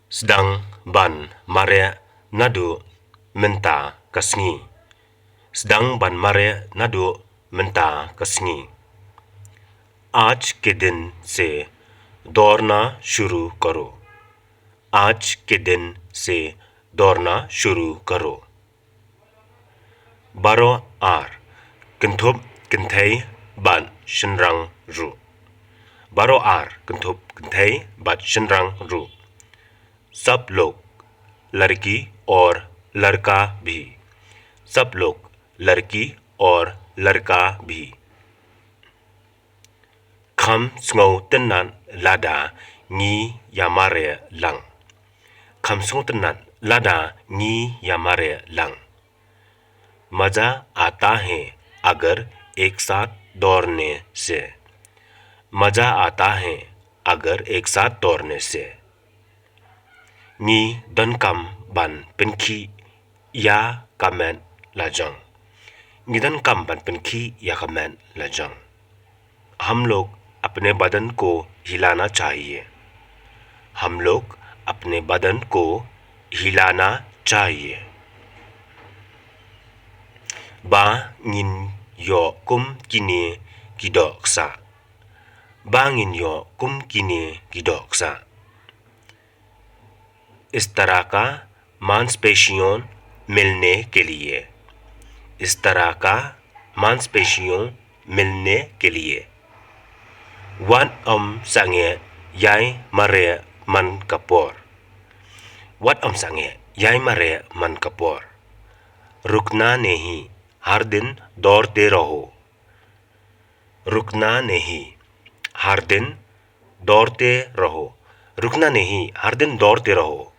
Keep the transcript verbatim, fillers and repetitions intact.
Sdang ban mareh naduh mynta ka sngi. Sdang ban mareh naduh mynta ka sngi. आज के दिन से दौड़ना शुरू करो। आज के दिन से दौड़ना शुरू करो। Baroh ar, kynthup kynthei bad shynrang ruh. Baroh ar, kynthup kynthei bad shynrang ruh. सब लोग, लड़की और लड़का भी। सब लोग, लड़की और लड़का भी। Kham sngewtynnad lada ngi ïamareh lang. Kham sngewtynnad lada ngi ïamareh lang. मजा आता है अगर एक साथ दौड़ने से। मजा आता है अगर एक साथ दौड़ने से। Ngi donkam ban pynkhih ïa ka met la jong. Ngi donkam ban pynkhih ïa ka met la jong. हम लोग अपने बदन को हिलाना चाहिए। हम लोग अपने बदन को हिलाना चाहिए। Ba ngin ïoh kum kine ki dohksah. Ba ngin ïoh kum kine ki dohksah. इस तरह का मांसपेशियों मिलने के लिए। इस तरह का मांसपेशियों मिलने के लिए। Wat ym sangeh ïai mareh man ka por. Wat ym sangeh ïai mareh man ka por. रुकना नहीं, हर दिन दौड़ते रहो। रुकना नहीं, हर दिन दौड़ते रहो। रुकना नहीं, हर दिन दौड़ते रहो।